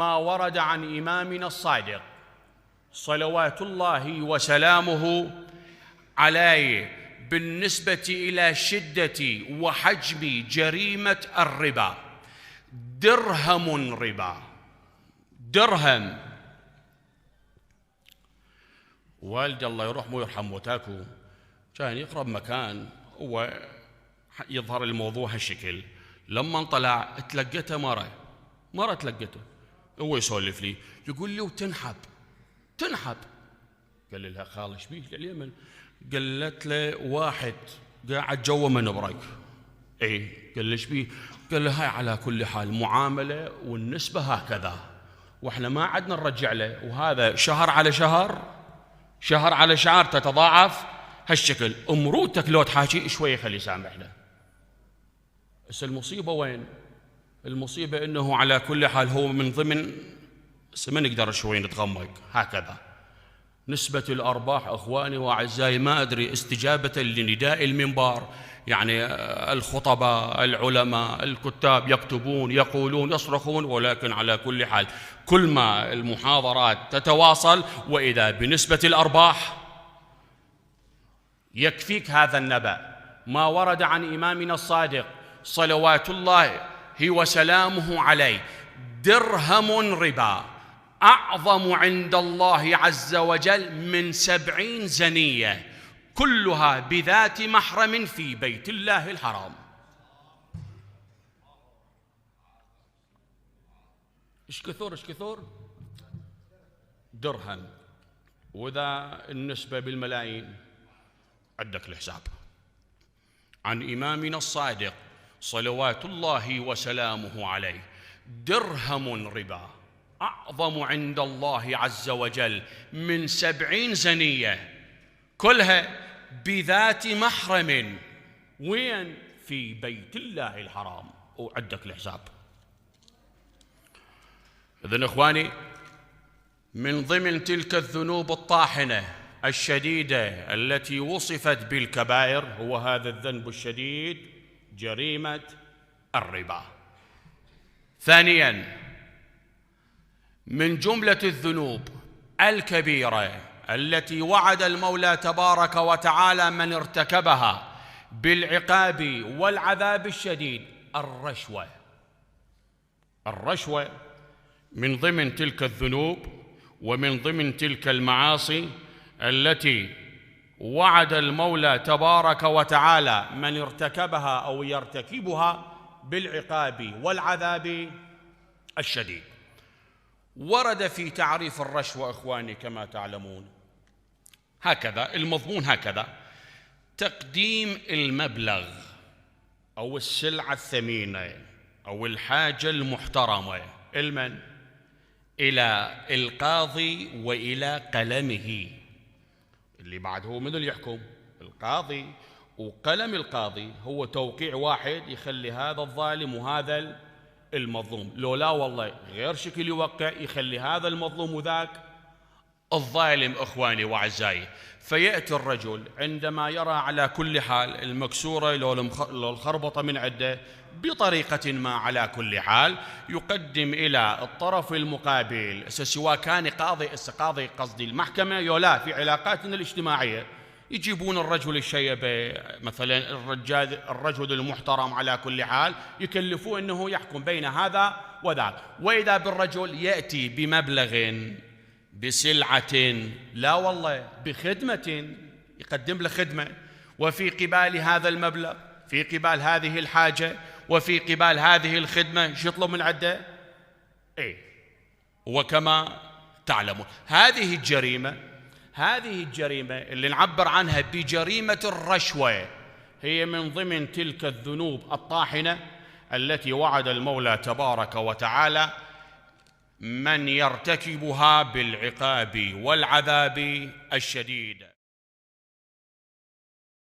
ما ورد عن إمامنا الصادق صلوات الله وسلامه عليه بالنسبة إلى شدة وحجم جريمة الربا. درهم ربا، درهم. والدي الله يرحمه ويرحم موتاكو كان يقرب مكان هو يظهر الموضوع هالشكل. لما طلع تلقته مرة تلقته، هو يسولف لي يقول لي وتنحب قال لها خال ايش بيه؟ قال اليمن. قالت له واحد قاعد جوا من برك. اي قال له ايش بيه؟ قال له هاي على كل حال معامله والنسبه هكذا، واحنا ما عدنا نرجع له، وهذا شهر على شهر تتضاعف هالشكل. امروتك لو تحاكي شويه خلي يسامحنا. بس المصيبه وين؟ المصيبه انه على كل حال هو من ضمن ما نقدر شوي نتغمق هكذا. نسبة الأرباح أخواني وأعزائي ما أدري استجابة لنداء المنبر، يعني الخطباء العلماء الكتاب يكتبون يقولون يصرخون، ولكن على كل حال كل ما المحاضرات تتواصل وإذا بنسبة الأرباح يكفيك هذا النبأ ما ورد عن إمامنا الصادق صلوات الله وسلامه عليه. درهم ربا أعظم عند الله عز وجل من 70 زنية كلها بذات محرم في بيت الله الحرام. إيش كثر درهم، وإذا النسبة بالملايين عندك الحساب. عن إمامنا الصادق صلوات الله وسلامه عليه درهم ربا أعظم عند الله عز وجل من 70 زنية كلها بذات محرم. وين؟ في بيت الله الحرام، وعندك الحساب. إذن إخواني من ضمن تلك الذنوب الطاحنة الشديدة التي وصفت بالكبائر هو هذا الذنب الشديد، جريمة الربا. ثانياً من جملة الذنوب الكبيرة التي وعد المولى تبارك وتعالى من ارتكبها بالعقاب والعذاب الشديد الرشوة من ضمن تلك الذنوب ومن ضمن تلك المعاصي التي وعد المولى تبارك وتعالى من ارتكبها أو يرتكبها بالعقاب والعذاب الشديد. ورد في تعريف الرشوة إخواني كما تعلمون هكذا، المضمون هكذا: تقديم المبلغ أو السلعة الثمينة أو الحاجة المحترمة إلى القاضي وإلى قلمه. اللي بعد هو من اللي يحكم؟ القاضي. وقلم القاضي هو توقيع واحد يخلي هذا الظالم وهذا المظلوم، لو لا والله غير شكل يوقع يخلي هذا المظلوم وذاك الظالم. إخواني وأعزائي، فيأتي الرجل عندما يرى على كل حال المكسورة لو الخربطة من عده بطريقة ما، على كل حال يقدم إلى الطرف المقابل، سواء كان قاضي قصدي المحكمة يولا في علاقاتنا الاجتماعية، يجيبون الرجل الشيبة مثلا الرجل المحترم على كل حال يكلفوه أنه يحكم بين هذا وذاك. وإذا بالرجل يأتي بمبلغ بسلعة، لا والله بخدمة، يقدم له خدمة، وفي قبال هذا المبلغ في قبال هذه الحاجة وفي قبال هذه الخدمة شو يطلب من عده؟ وكما تعلمون هذه الجريمة اللي نعبر عنها بجريمة الرشوة هي من ضمن تلك الذنوب الطاحنة التي وعد المولى تبارك وتعالى من يرتكبها بالعقاب والعذاب الشديد.